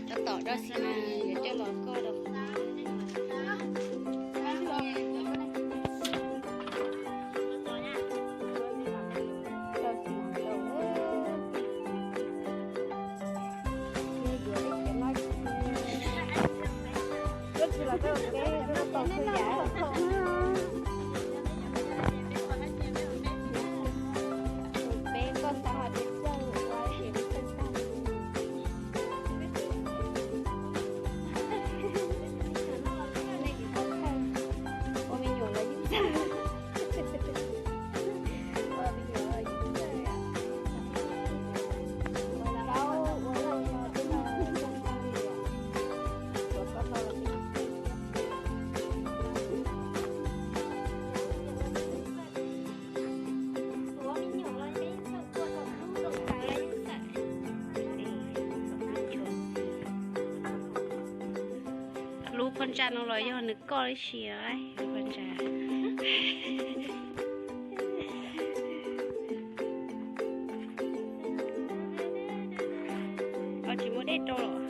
Tab tom do xi mas yuav coj los koj rau. Peb koj xav hais tias txawj ua ces txawj tag. Nej tsis tau txawj, ua me nyuam los yeej txawj. Ua me nyuam los yeej txawj. Ua zaub ua loj los tej no txawj tag li. Ua koj los yeej txawj. Lub phab ntsa no los yog nws koj li sis, lub phab ntsa. Koj tsis muaj dej rau los?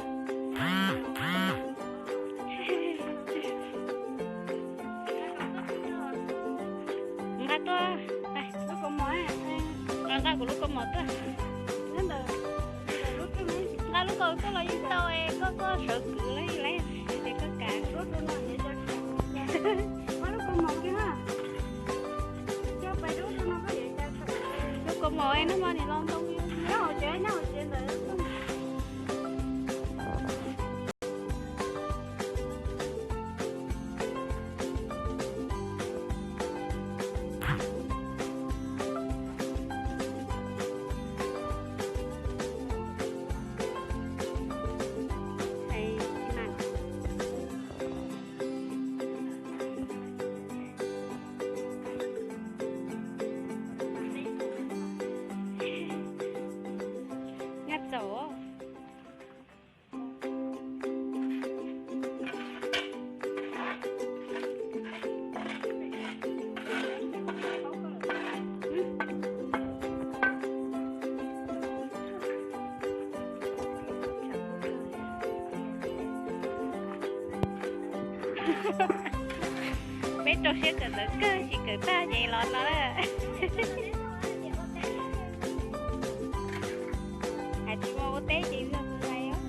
Nqa tuaj, nqa kuv lub kaus mom tuaj. Nqa lub kaus tuaj los yeej tau, koj koj sawv kwv los yeej lawm, ces koj kav. Lub kaus mom no mas nim los ntoo. Nyaj txaus. Peb rau siab kawm ntawv kawg, tsis kawm tag ces los no lawm. Hais tsis muaj ua teb ces yog tus nais os.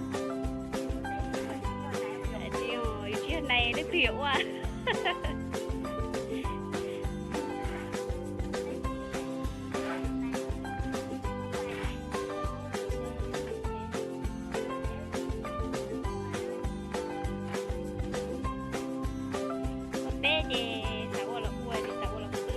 Tsis yog, tsis yog nais leej twg yuav ua. Ua teb ces xav ua los ua, tsis xav ua los pw.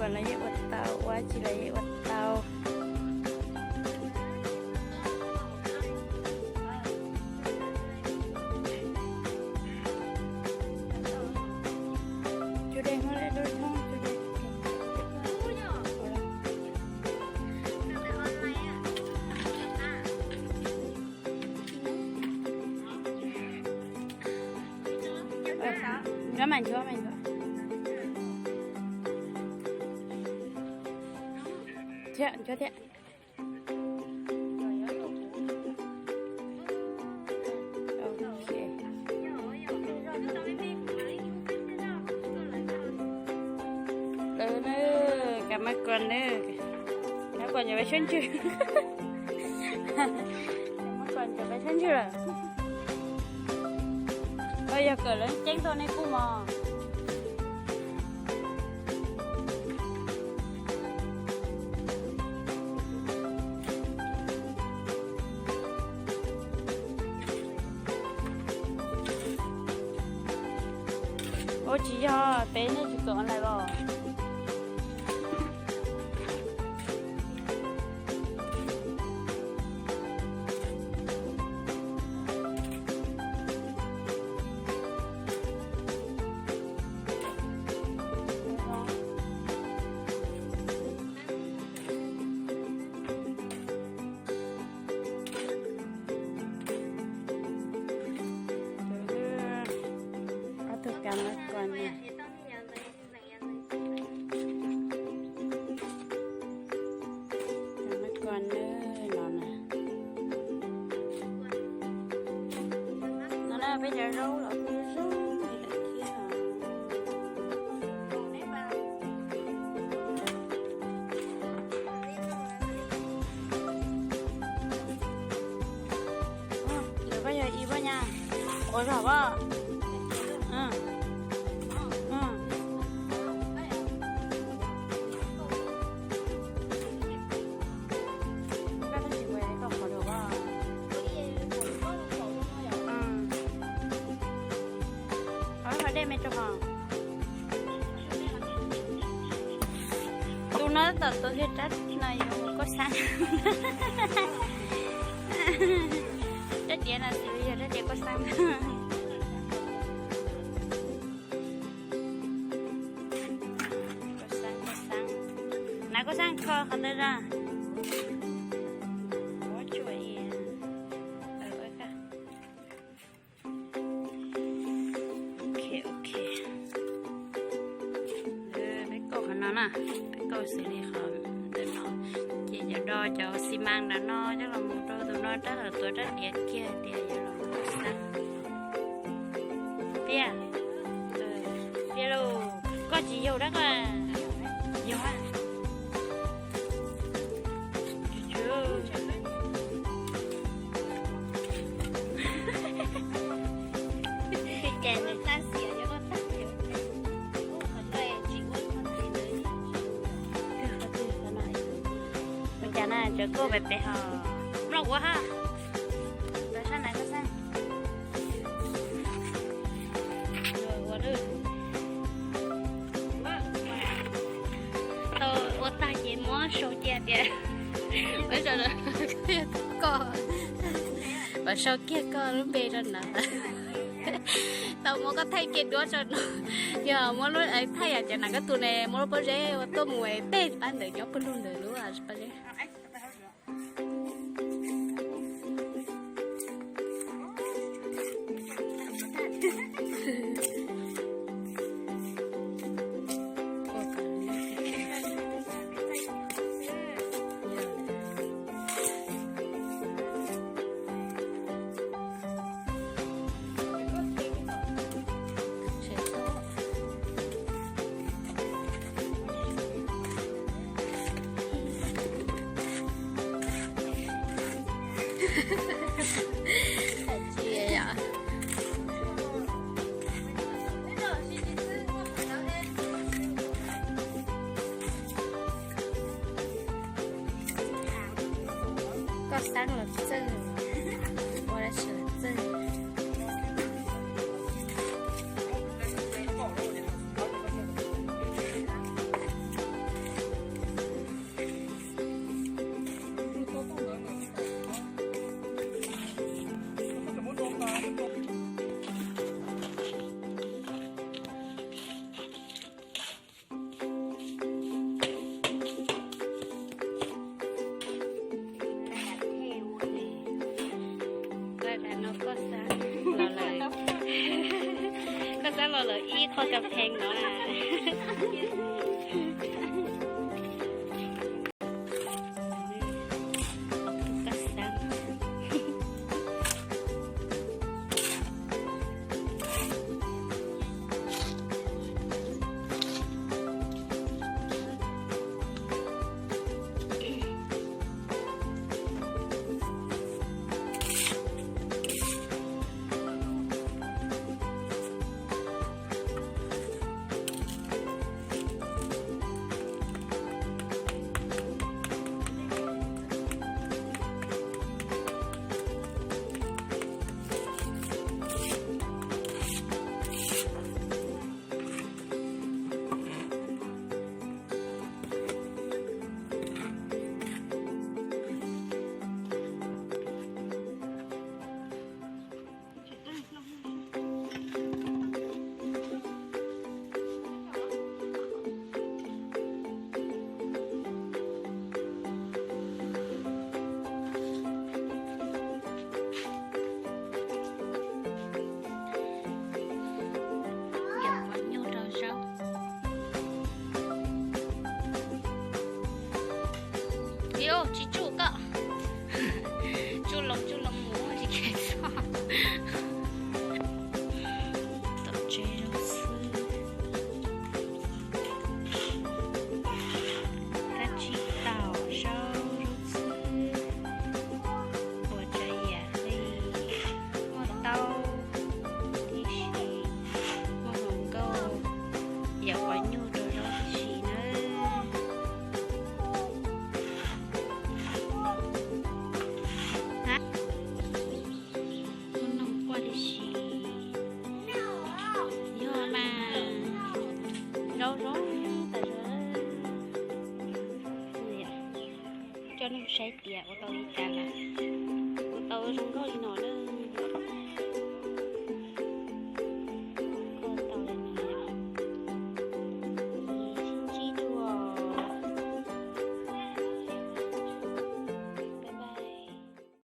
Los yeej ua tau, ua tsis los yeej ua tau. Chủ đề hôm nay tôi không chủ đề. Nchuav mas nchuav mas nchuav. Thiab nchuav thiab. Lawv na, cov mab kos na, cov mab kos cov peb sab ntswg, cov mab kos cov peb sab ntswg lawm. Yog kawm lawv ceeb tau nej kuj mos. Ua tsis yog peb nej tsis kawm online los. Ob tug cov mab kos na. Cov mab kos na, no na. No na peb cov zaub los kuj zoo li lawm thiab. Lawv koj yog ib pob nyas, ua zog pob. Tus no tom tus yog rab no yog koj xab. Rab diav no xws li yog rab diav koj xab. Koj xab, koj xab. Nav koj xab kho qhov ntawd zog. Ok, ok. Peb kauj qhov no na, peb kauj xws li qhov ntawm no. Ces yuav do cov xi mas ntawm no coj los mus rau tus no rab hawm tuav rab diav kiag tias yuav los mus xab. Piaj, piaj lauj, koj tsis yaug dab koj, yaug a. Ua cas na, cov kauj pem pem ho mloog ua ha. Rau sab na koj xab. Tau ua tag ces muab sau cia tias, ua sau koj, ua sau kiag koj lub npe rau na. Tau muab koj thaij kiag duab rau no. Yog muab lub thaij yam cov nas koj tus ne muab lub pob zeb ua tuaj mus peb pab ntawd nyob pawg lug ntawd lub pob zeb. Koj xab los txawj, ua dab tsi los txawj. Lawv ib qho kas phees no na. Yam qhuav nyuj rau zaub. Yus tsis tsuj koj. Tsuj loo tsuj loo mus tsis kheev txog. Tom tsev zaub xwb. Kab tsib taum zaub, zaub xwb. Ua tsav yam li muaj taub tib si, muaj hluas nkauj, yam qhuav nyuj rau zaub tib si nawb. Muaj noog quaj tib si. Yog mas, zaub zoo tas zog. Coj nej saib tias ua tau li cas lawm. Ua tau zoo nkauj li no na.